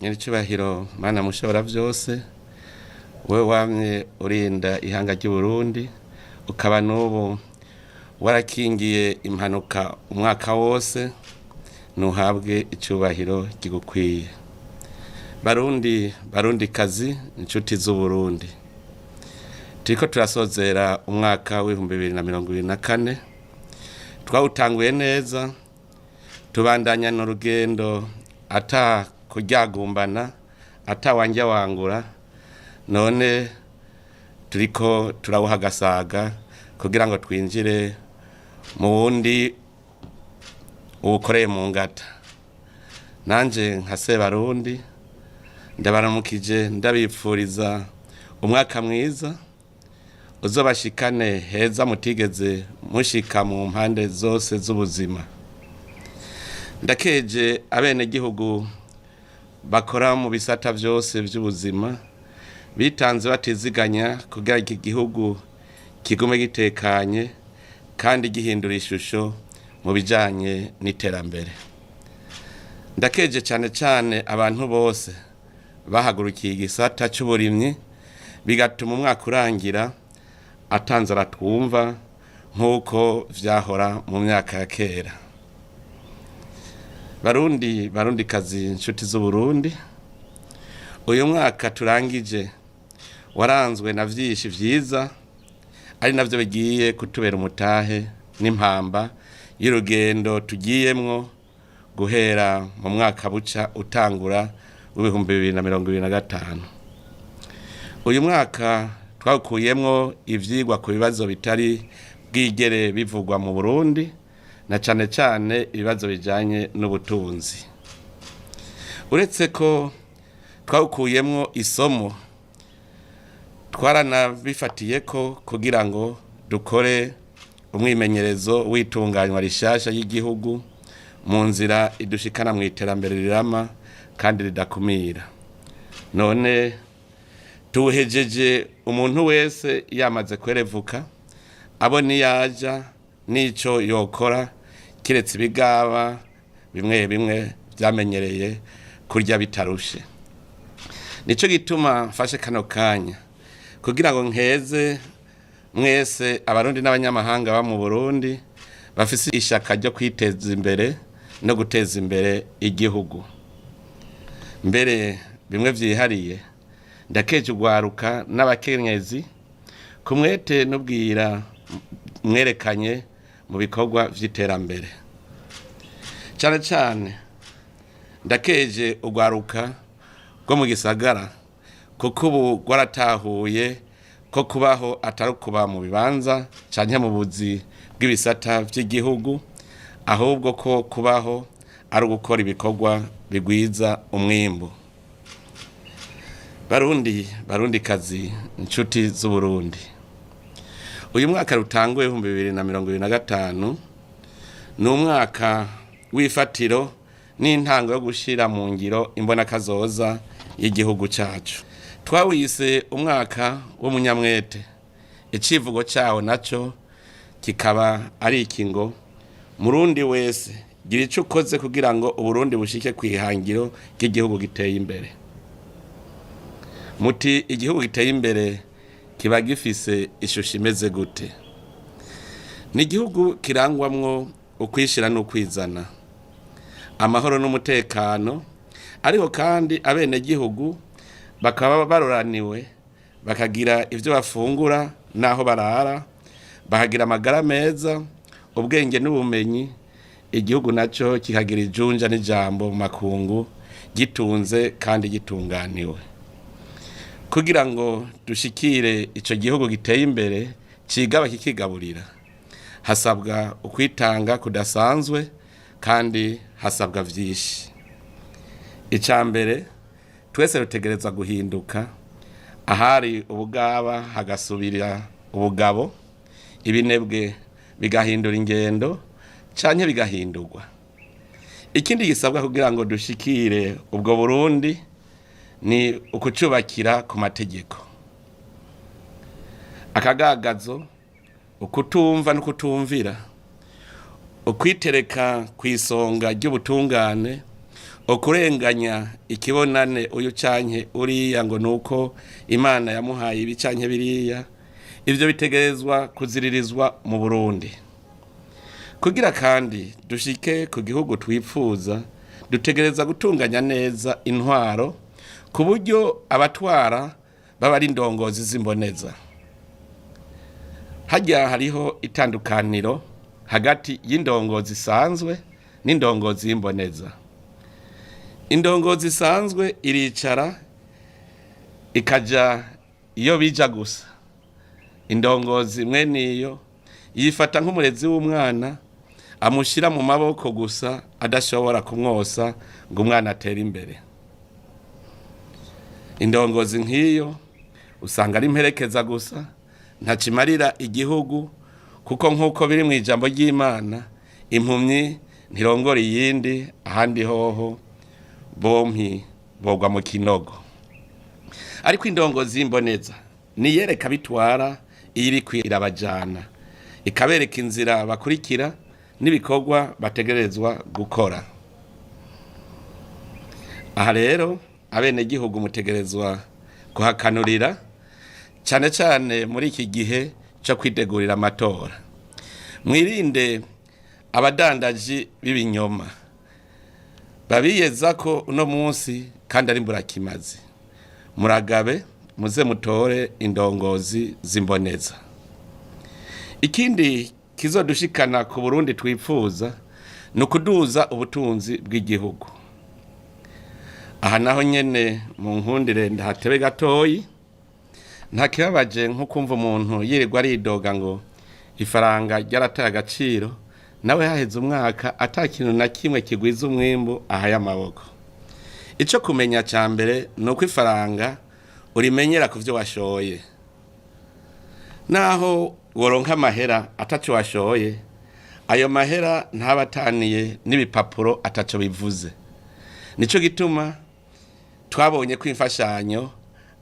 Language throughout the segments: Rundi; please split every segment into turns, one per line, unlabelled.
Nyiricubahiro Mana mushobora vyose, wewe wamye urinda ihanga ry'Uburundi, ukaba n'ubu warakingiye impanuka umwaka wose, ntuhabwe icubahiro kigukwiye. Barundi, barundikazi, inshuti z'Uburundi, turiko turasozera umwaka w'2024. Twawutanguye neza, tubandanya n'urugendo ata kuryagumbana, ata wanjya wangura. None turiko turawuha agasaga kugira ngo twinjire mu wundi uwukoreye mu ngata. Nanje nka Sebarundi ndabaramukije, ndabipfuriza umwaka mwiza uzobashikane heza mutigeze mushika mu mpande zose z'ubuzima. Ndakeje abenegihugu bakora mu bisata vyose vy'ubuzima, bitanze batiziganya kugira iki gihugu kigume gitekanye kandi gihindura ishusho mu bijanye n'iterambere. Ndakeje cane cane abantu bose bahagurukiye igisata c'uburimyi, bigatuma umwaka urangira atanzara twumva nk'uko vyahora mu myaka ya kera. Barundi, barundikazi, inshuti z'Uburundi, uyu mwaka turangije waranzwe na vyinshi vyiza, ari navyo bigiye kutubera umutahe n'impamba y'urugendo tugiyemwo guhera mu mwaka buca utangura w'2025. Uyu mwaka twawukuyemwo ivyigwa ku bibazo bitari bwigere bivugwa mu Burundi, na cane cane ibibazo bijanye n'ubutunzi. Uretse ko twawukuyemwo isomo, twaranabifatiye ko kugira ngo dukore umwimenyerezo w'itunganywa rishasha y'igihugu mu nzira idushikana mu iterambere rirama kandi ridakumira. None tuwuhejeje umuntu wese yamaze kwerevuka, abo niyaja n'ico yokora, kiretse ibigaba bimwe bimwe vyamenyereye kurya bitarushe. Nico gituma mfashe kano kanya kugira ngo nkeze mwese Abarundi n'abanyamahanga ba mu Burundi bafise ishaka ryo kwiteza imbere no guteza imbere igihugu. Mbere bimwe vyihariye, ndakeje urwaruka n'abakenyezi ku mwete n'ubwira mwerekanye mu bikorwa vy'iterambere. Cane cane ndakeje urwaruka rwo mu gisagara, kuko ubu rwaratahuye ko kubaho atari ukuba mu bibanza canke mu buzi bw'ibisata vy'igihugu, ahubwo ko kubaho ari ugukora ibikorwa bigwiza umwimbu. Barundi, barundikazi, inshuti z'Uburundi, uyu mwaka rutanguye 2025 ni umwaka w'ifatiro n'intango yo gushira mu ngiro imbonakazoza y'igihugu cacu. Twawise umwaka w'umunyamwete, icivugo cawo naco kikaba ari iki ngo: "Murundi wese, gira ico ukoze kugira ngo Uburundi bushike kw'ihangiro ry'igihugu giteye imbere." Muti igihugu giteye imbere kiba gifise ishusho imeze gute? Ni igihugu kirangwamwo ukwishira n'ukwizana, amahoro n'umutekano, ariko kandi abenegihugu bakaba baroraniwe, bakagira ivyo bafungura n'aho barara, bakagira amagara meza, ubwenge n'ubumenyi, igihugu naco kikagira ijunja n'ijambo mu makungu, gitunze kandi gitunganiwe. Kugira ngo dushikire ico gihugu giteye imbere, cigaba kikigaburira, hasabwa ukwitanga kudasanzwe kandi hasabwa vyinshi. Ica mbere, twese rutegerezwa guhinduka: ahari ubugaba hagasubira ubugabo, ibinebwe bigahindura ingendo canke bigahindurwa. Ikindi gisabwa kugira ngo dushikire ubwo Burundi ni ukucubakira ku mategeko. Akagagazo, ukutumva no kutumvira, ukwitereka ku isonga ry'ubutungane. Ukurenganya ikibonane uyu canke uriya ngo nuko Imana yamuhaye ibi canke biriya, ivyo bitegerezwa kuziririzwa mu Burundi. Kugira kandi dushike ku gihugu twipfuza, dutegereza gutunganya neza intwaro ku buryo abatwara baba ari indongozi z'imboneza. Harya hariho itandukaniro hagati y'indongozi isanzwe n'indongozi y'imboneza. Indongozi isanzwe iricara ikaja iyo bija gusa. Indongozi mwene iyo yifata nk'umurezi w'umwana amushyira mu maboko gusa, adashobora kumwosa ngo umwana atere imbere. Indongozi nk'iyo usanga ari imperekeza gusa, ntakimarira igihugu, kuko nk'uko biri mu ijambo ry'Imana, impumyi ntirongora iyindi, ahandi hoho bompi bogwa mu kinogo. Ariko indongozi y'imboneza niyereka bitwara iyo iriko irabajana, ikabereka inzira bakurikira n'ibikorwa bategerezwa gukora. Aha rero abenegihugu mutegerezwa kuhakanurira cyane cyane muri iki gihe cyo kwitegurira amatora. Mwirinde abadandaji b'ibinyoma babiyeza ko uno munsi kandi ari mburakimazi. Muragabe, muze mutore indongozi z'imboneza. Ikindi kizodushikana ku Burundi twipfuza ni ukuduza ubutunzi bw'igihugu. Aha naho nyene mu nkundire ndahatebe gatoyi. Nta kibabaje nko kumva umuntu yirirwa aridoga ngo ifaranga ryarataye agaciro, nawe haheze umwaka ata kintu na kimwe kigwiza umwimbu ahaye amaboko. Ico kumenya ca mbere ni uko ifaranga urimenyera ku vyo washoye. Naho woronka amahera ataco washoye, ayo mahera ntaba ataniye n'ibipapuro ataco bivuze. Nico gituma twabonye ko imfashanyo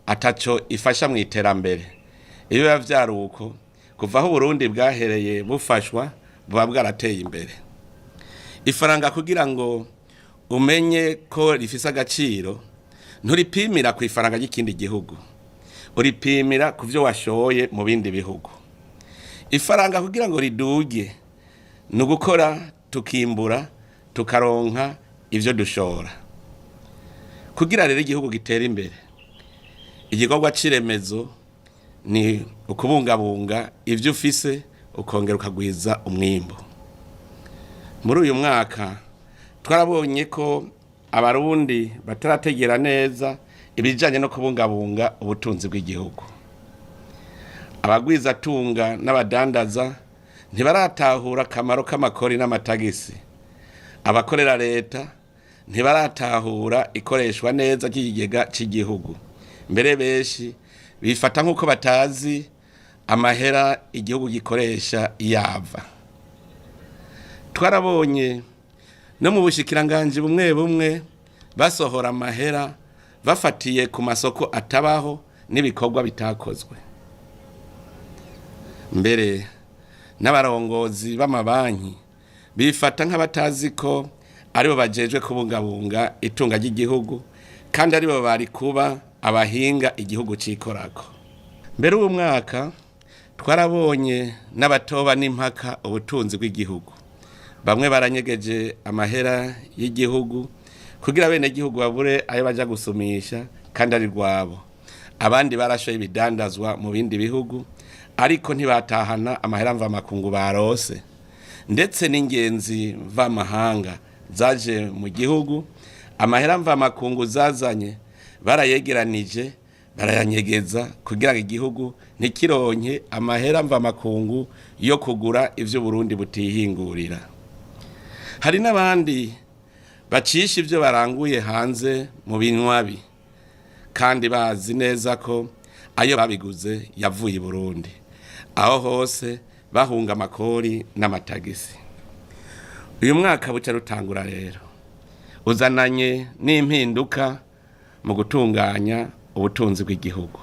ataco ifasha mu iterambere. Iyo biba vyari uko, kuva aho Uburundi bwahereye bufashwa buba bwarateye imbere. Ifaranga kugira ngo umenye ko rifise agaciro, nturipimira ku ifaranga ry'ikindi gihugu, uripimira ku vyo washoye mu bindi bihugu. Ifaranga kugira ngo riduge ni ugukora, tukimbura, tukaronka ivyo dushora. Kugira rero igihugu gitere imbere, igikorwa c'iremezo ni ukubungabunga ivyo ufise, ukongera ukagwiza umwimbu. Muri uyu mwaka twarabonye ko Abarundi batarategera neza ibijanye no kubungabunga ubutunzi bw'igihugu. Abagwizatunga n'abadandaza ntibaratahura akamaro k'amakori n'amatagisi. Abakorera leta ntibaratahura ikoreshwa neza ry'ikigega cy'igihugu. Mbere benshi bifata nk'uko batazi amahera igihugu gikoresha yava. Twarabonye no mu bushikiranganji bumwe bumwe basohora amahera bafatiye ku masoko atabaho n'ibikorwa bitakozwe. Mbere n'abarongozi b'amabanki bifata nk'abatazi ko aribo bajejwe kubungabunga itunga ry'igihugu, kandi aribo bari kuba abahinga igihugu cikorako. Mbere uwo mwaka twarabonye n'abatoba n'impaka ubutunzi bw'igihugu. Bamwe baranyegeje amahera y'igihugu kugira bene gihugu babure ayo baja gusumisha kandi ari rwabo. Abandi barashoye ibidandazwa mu bindi bihugu, ariko ntibatahana amahera mvamakungu barose. Ndetse n'ingenzi mvamahanga zaje mu gihugu, amahera mvamakungu zazanye barayegeranije barayanyegeza kugira ngo igihugu ntikironke amahera mvamakungu yo kugura ivyo Burundi butihingurira. Hari n'abandi bacisha ivyo baranguye hanze mu binywabi, kandi bazi neza ko ayo babiguze yavuye i Burundi. Aho hose bahunga amakori n'amatagisi. Uyu mwaka buca rutangura rero uzananye n'impinduka mu gutunganya ubutunzi bw'igihugu.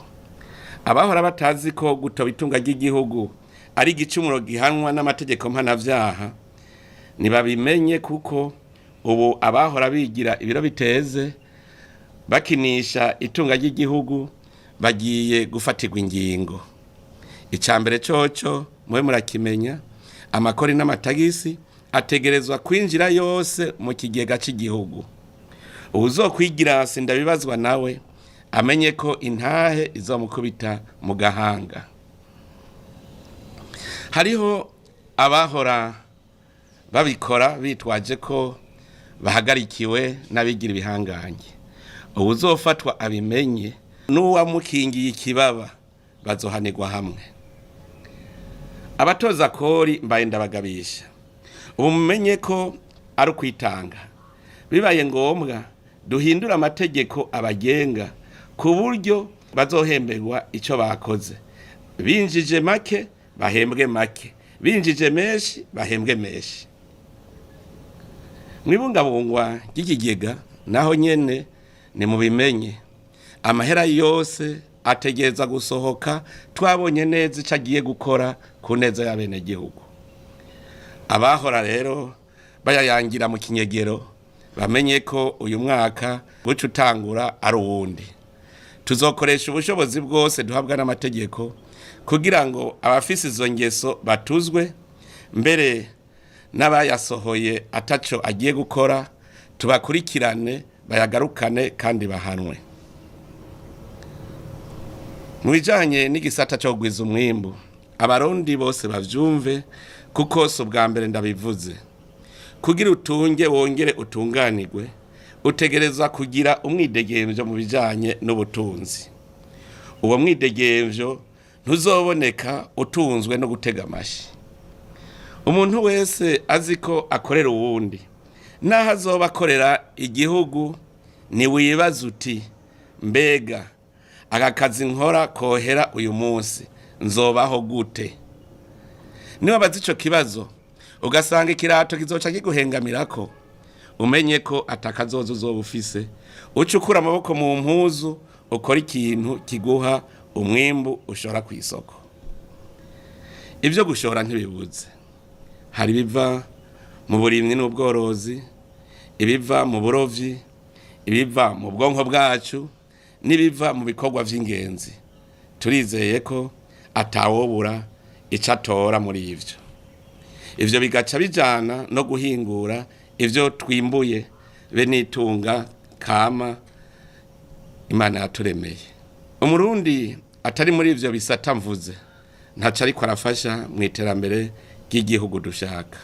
Abahora batazi ko gutoba itunga ry'igihugu ari igicumuro gihanwa n'amategeko mpanavyaha, ntibabimenye, kuko Ubu abahora bigira ibiro biteze bakinisha itunga ry'igihugu bagiye gufatirwa ingingo. Icya mbere coco mube murakimenya, amakori n'amatagisi ategerezwa kwinjira yose mu kigega cy'igihugu. Uwuzokwigira sindabibazwa nawe amenye ko intahe izomukubita mu gahanga. Hariho abahora babikora bitwaje ko bahagarikiwe n'abigira ibihangange. Uwuzofatwa abimenye n'uwamukingiye ikibaba bazohanirwa hamwe. Abatoza kori mbaye ndabagabisha, ubu mumenye ko ari ukwitanga. Bibaye ngombwa duhindure amategeko abagenga ku buryo bazohemberwa icyo bakoze. Binjije make bahembwe make, binjije menshi bahembwe menshi. Mu ibungabungwa ry'ikigega naho nyene ni mubimenye, amahera yose ategereza gusohoka twabonye neza icyo agiye gukora ku neza y'abenegihugu. Abahora rero bayayangira mu kinyegero bamenye ko uyu mwaka buca utangura ari uwundi. Tuzokoresha ubushobozi bwose duhabwa n'amategeko kugira ngo abafise izo ngeso batuzwe, mbere n'abayasohoye ataco agiye gukora tubakurikirane bayagarukane kandi bahanwe. Mu bijanye n'igisata cyo kugwiza umwimbu, Abarundi bose bavyumve kuko si ubwa mbere ndabivuze. Kugira utunge wongere utunganirwe, utegerezwa kugira umwidegemvyo mu bijanye n'ubutunzi. Uwo mwidegemvyo ntuzoboneka utunzwe no gutega amashi. Umuntu wese azi ko akorera uwundi, naho azoba akorera igihugu, ntiwibaze uti mbega aka kazi nkora kohera uyu munsi nzobaho gute? Niba bazi ico kibazo ugasanga ikirato kizoca kiguhengamirako, umenye ko atakazoza uzoba ufise. Uca ukura amaboko mu mpuzu ukora ikintu kiguha umwimbu ushora ku isoko. Ibyo gushora ntibibuze, hari ibiva mu burimyi n'ubworozi, ibiva mu burovyi, ibiva mu bwonko bwacu n'ibiva mu bikorwa vy'ingenzi. Turizeye ko atawobura ico atora muri ivyo. Ivyo bigaca bijana no guhingura ivyo twimbuye be n'itunga kama Imana yaturemeye. Umurundi atari muri ivyo bisata mvuze ntaco ariko arafasha mu iterambere ry'igihugu dushaka.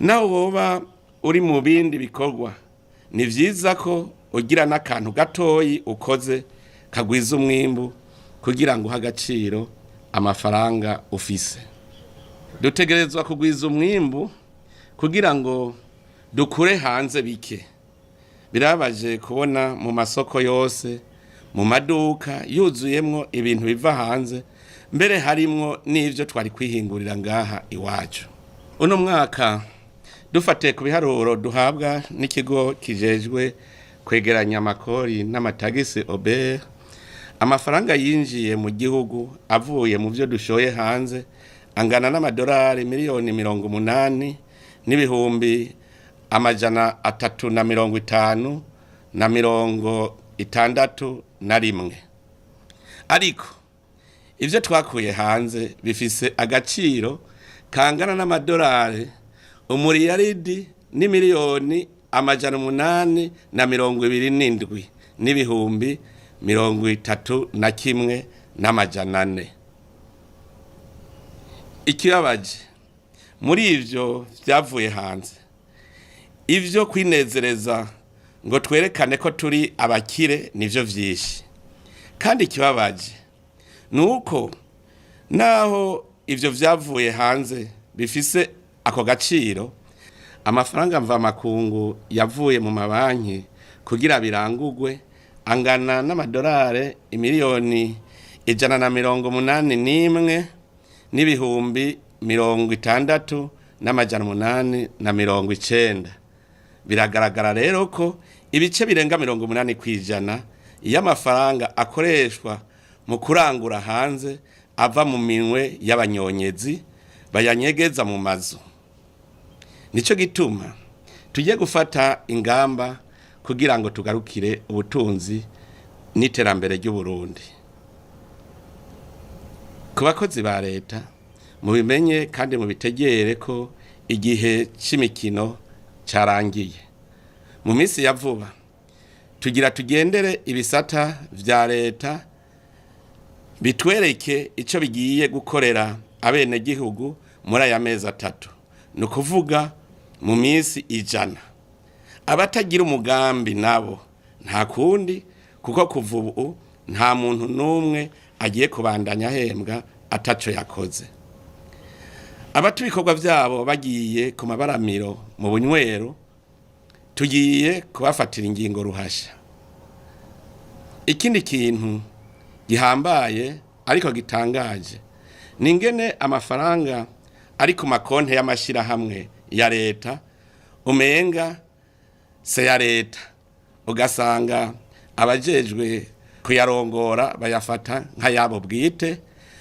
Naho woba uri mu bindi bikorwa, ni vyiza ko ugira n'akantu gatoyi ukoze kagwiza umwimbu kugira ngo uhe agaciro amafaranga ufise. Dutegerezwa kugwiza umwimbu kugira ngo dukure hanze bike. Birababaje kubona mu masoko yose, mu maduka yuzuyemwo ibintu biva hanze, mbere harimwo n'ivyo twari kwihingurira ngaha iwacu. Uno mwaka dufatiye ku biharuro duhabwa n'ikigo kijejwe kwegeranya amakori n'amatagisi OBR, amafaranga yinjiye mu gihugu avuye mu vyo dushoye hanze angana n'amadolari 80 miliyoni n'ibihumbi 350 na 61. Ariko ivyo twakuye hanze bifise agaciro kangana n'amadolari umuriyaridi n'imiliyoni 827 n'ibihumbi 31 n'amajana 4. Ikibabaje muri ivyo vyavuye hanze, ivyo kwinezereza ngo twerekane ko turi abakire nivyo vyinshi. Kandi ikibabaje nuko naho ivyo vyavuye hanze bifise ako gaciro, amafaranga mvamakungu yavuye mu mabanki kugira birangugwe angana n'amadolari imiliyoni 181 n'ibihumbi 60 n'amajana 890. Biragaragara rero ko ibice birenga 80% iyo amafaranga akoreshwa mu kurangura hanze ava mu minwe y'abanyonyezi bayanyegeza mu mazu. Nico gituma Tujye gufata ingamba kugira ngo tugarukire ubutunzi n'iterambere ry'Uburundi. Ku bakozi ba leta, mubimenye kandi mubitegere ko igihe c'imikino carangiye. Mu minsi ya vuba tugira tugendere ibisata vya leta bitwereke ico bigiye gukorera abenegihugu muri aya mezi 3, ni ukuvuga mu minsi 100. Abatagira umugambi nabo nta kundi, kuko kuva ubu nta muntu n'umwe agiye kubandanya ahembwa ataco yakoze. Abata ibikorwa vyabo bagiye ku mabaramiro mu bunywero, tugiye kubafatira ingingo ruhasha. Ikindi kintu gihambaye ariko gitangaje ni ingene amafaranga ari ku makonte y'amashirahamwe ya leta umenga se ya leta, ugasanga abajejwe kuyarongora bayafata nk'ayabo bwite,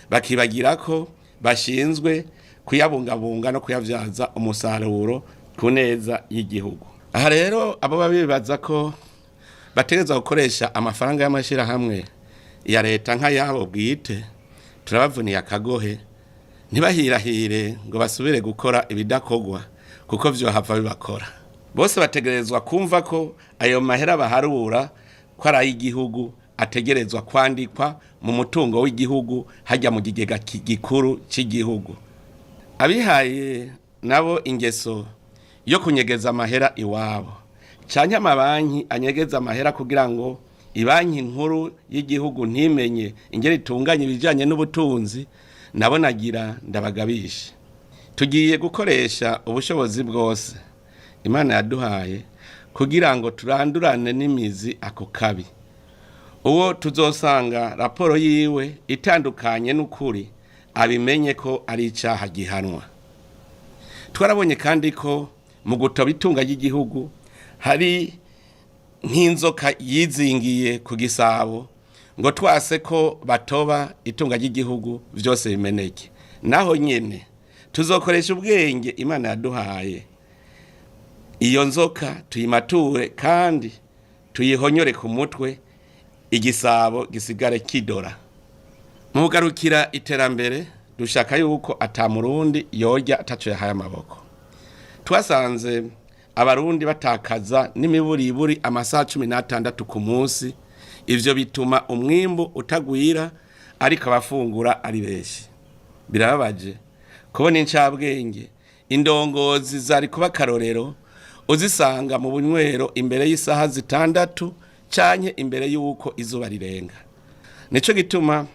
bakibagira ko bashinzwe kuyabungabunga no kuyavyaza umusaruro ku neza y'igihugu. Aha rero abo babibaza ko bategerezwa gukoresha amafaranga y'amashirahamwe ya leta nk'ayabo bwite, turabavuniye akagohe, ntibahirahire ngo basubire gukora ibidakogwa, kuko vyohava bibakora. Bose bategerezwa kumva ko ayo mahera baharura ko ari ay'igihugu, ategerezwa kwandikwa mu mutungo w'igihugu hajya mu kigega gikuru cy'igihugu. Abihaye nabo ingeso yo kunyegeza amahera iwabo, canke amabanki anyegeza amahera kugira ngo ibanki nkuru y'igihugu ntimenye ingeri itunganya ibijanye n'ubutunzi, nabo nagira ndabagabisha. Tugiye gukoresha ubushobozi bwose Imana yaduhaye kugira ngo turandurane n'imizi ako kabi. Uwo tuzosanga raporo yiwe itandukanye n'ukuri, abimenye ko ari icaha gihanwa. Twarabonye kandi ko mu gutoba itunga ry'igihugu hari nk'inzoka yizingiye ku gisabo, ngo twase ko batoba itunga ry'igihugu vyose bimeneke. Naho nyene tuzokoresha ubwenge Imana yaduhaye, iyo nzoka tuyimature kandi tuyihonyore ku mutwe, igisabo gisigare kidora. Mu kugarukira iterambere, dushaka yuko ata murundi yorya ataco yahaye amaboko. Twasanze abarundi batakaza n'imiburiburi amasaha 16 ku munsi. Ivyo bituma umwimbu utagwira, ariko abafungura ari benshi. Birababaje kubona incabwenge, indongozi zari kuba akarorero, uzisanga mu bunywero imbere y'isaha 6 canke imbere y'uko izuba rirenga. Nico gituma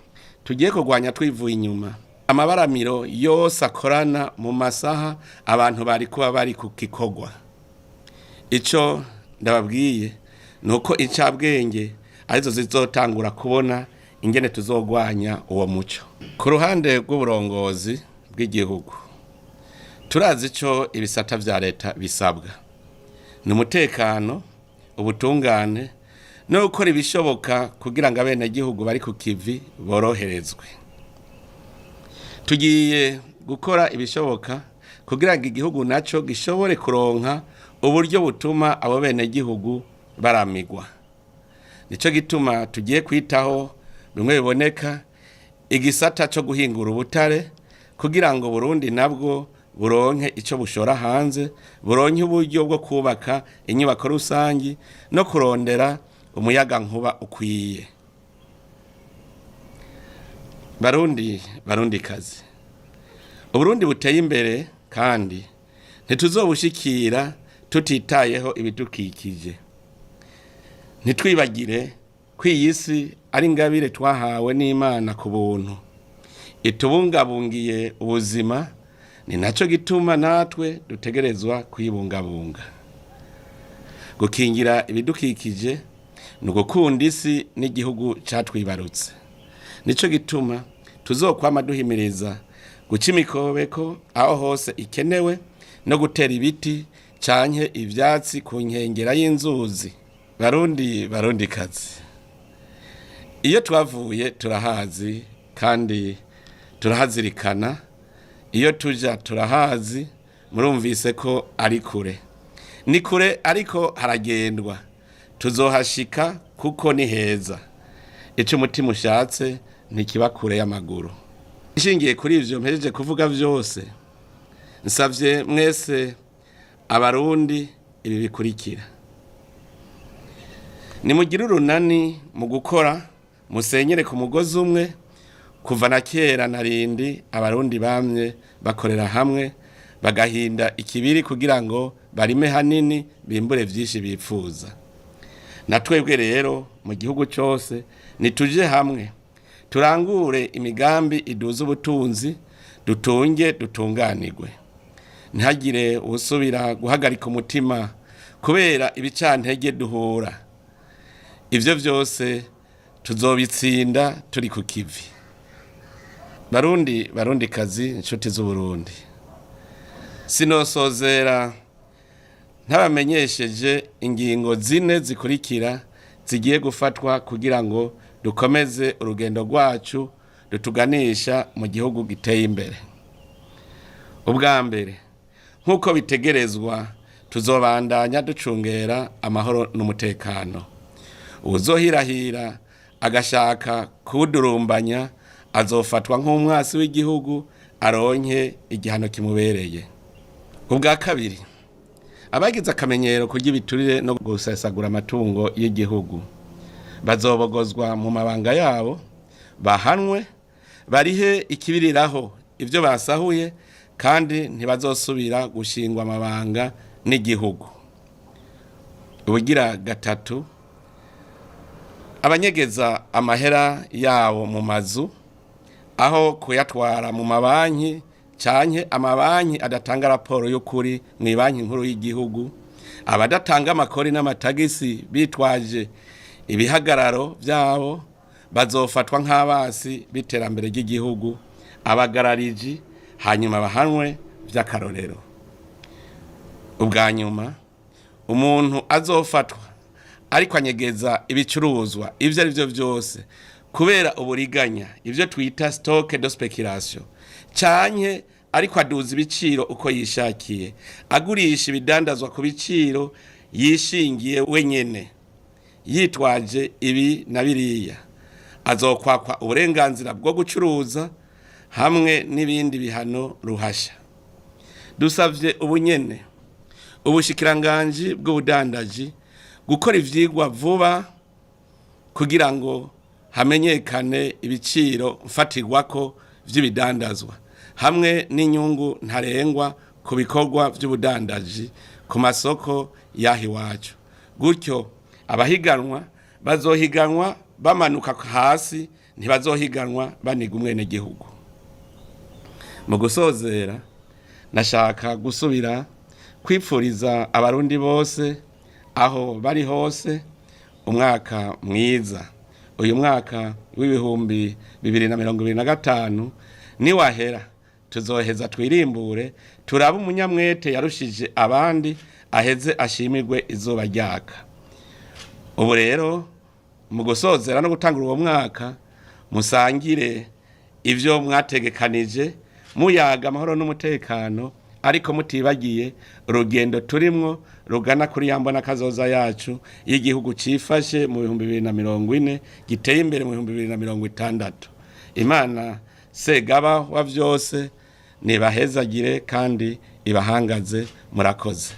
tugiye kurwanya twivuye inyuma amabaramiro yose akorana mu masaha abantu bari kuba bari ku gikorwa. Ico ndababwiye ni uko incabwenge arizo zizotangura kubona ingene tuzogwanya uwo muco. Ku ruhande rw'uburongozi bw'igihugu, turazi ico ibisata vya leta bisabwa: ni umutekano, ubutungane no gukora ibishoboka kugira ngo abenegihugu bari ku kivi boroherezwe. Tugiye gukora ibishoboka kugira ngo igihugu naco gishobore kuronka uburyo butuma abo benegihugu baramigwa. Nico gituma tugiye kwitaho bimwe biboneka igisata co guhingura ubutare, kugira ngo Burundi nabwo buronke ico bushora hanze, buronke uburyo bwo kubaka inyubako rusangi no kurondera umuyaga nkuba ukwiye. Barundi, barundi kazi, Uburundi buteye imbere kandi ntituzobushikira tutitayeho ibidukikije. Ntitwibagire ko iyi si ari ingabire twahawe n'Imana ku buntu, itubungabungiye ubuzima. Ni nacyo gituma natwe dutegerezwa kuyibungabunga. Gukingira ibidukikije ni ugukunda isi n'igihugu catwibarutse. Nico gituma tuzokwama duhimiriza guca imikobeko aho hose ikenewe no gutera ibiti canke ivyatsi ku nkengera y'inzuzi. Barundi, barundi kazi, iyo twavuye turahazi kandi turahazirikana, iyo tuja turahazi. Murumvise ko ari kure. Ni kure ariko haragendwa, tuzohashika kuko ni heza. Ico umutima ushatse ntikiba kure y'amaguru. Nshingiye kuri ivyo mpejeje kuvuga vyose, nsavye mwese Abarundi ibi bikurikira: nimugire urunani mu gukora, musenyere ku mugozi umwe. Kuva na kera narindi Abarundi bamye bakorera hamwe, bagahinda ikibiri kugira ngo barime hanini, bimbure vyinshi bipfuza. Na twebwe rero mu gihugu cose nituje hamwe, turangure imigambi iduza ubutunzi, dutunge dutunganirwe. Ntihagire uwusubira guhagarika umutima kubera ibicantege duhura. Ivyo vyose tuzobitsinda turi ku kivi. Barundi, Barundikazi, inshuti z'Uburundi, sinosozera ntabamenyesheje ingingo zine zikurikira zigiye gufatwa kugira ngo dukomeze urugendo rwacu rutuganisha mu gihugu giteye imbere. Ubwa mbere, nk'uko bitegerezwa, tuzobandanya ducungera amahoro n'umutekano. Uwuzohirahira agashaka kuwudurumbanya azofatwa nk'umwasi w'igihugu, aronke igihano kimubereye. Ubwa kabiri, abagize akamenyero kurya ibiturire no gusesagura amatungo y'igihugu bazobogozwa mu mabanga yabo, bahanwe, barihe ikibiriraho ivyo basahuye, kandi ntibazosubira gushingwa amabanga n'igihugu. Ubugira gatatu, abanyegeza amahera yabo mu mazu aho kuyatwara mu mabanki, canke amabanki adatanga raporo y'ukuri mw'ibanki nkuru y'igihugu, abadatanga amakori n'amatagisi bitwaje ibihagararo vyabo, bazofatwa nk'abasi b'iterambere ry'igihugu, abagarariji, hanyuma bahanwe vy'akarorero. Ubwa nyuma, umuntu azofatwa ariko anyegeza ibicuruzwa ivyo ari vyo vyose kubera uburiganya, ivyo twita stock de spéculation, canke ariko aduza ibiciro uko yishakiye, agurisha ibidandazwa ku biciro yishingiye wenyene yitwaje ibi na biriya, azokwakwa uburenganzira bwo gucuruza hamwe n'ibindi bihano ruhasha. Dusavye ubunyene ubushikiranganji bw'ubudandaji gukora ivyigwa vuba kugira ngo hamenyekane ibiciro mfatirwako vy'ibidandazwa hamwe n'inyungu ntarengwa ku bikorwa vy'ubudandaji ku masoko y'aha iwacu. Gutyo abahiganwa bazohiganwa bamanuka hasi, ntibazohiganwa baniga umwenegihugu. Mu gusozera, nashaka gusubira kwipfuriza Abarundi bose aho bari hose umwaka mwiza. Uyu mwaka w'2025 niwahera, tuzoheza twirimbure, turabe umunyamwete yarushije abandi, aheze ashimirwe izuba ryaka. Ubu rero mu gusozera no gutangura uwo mwaka, musangire ivyo mwategekanije, muyaga amahoro n'umutekano, ariko mutibagiye urugendo turimwo rugana kuri ya mbona kazoza yacu y'igihugu cifashe mu 2040, giteye imbere mu 2060. Imana Segaba wa vyose nibahezagire kandi ibahangaze. Murakoze.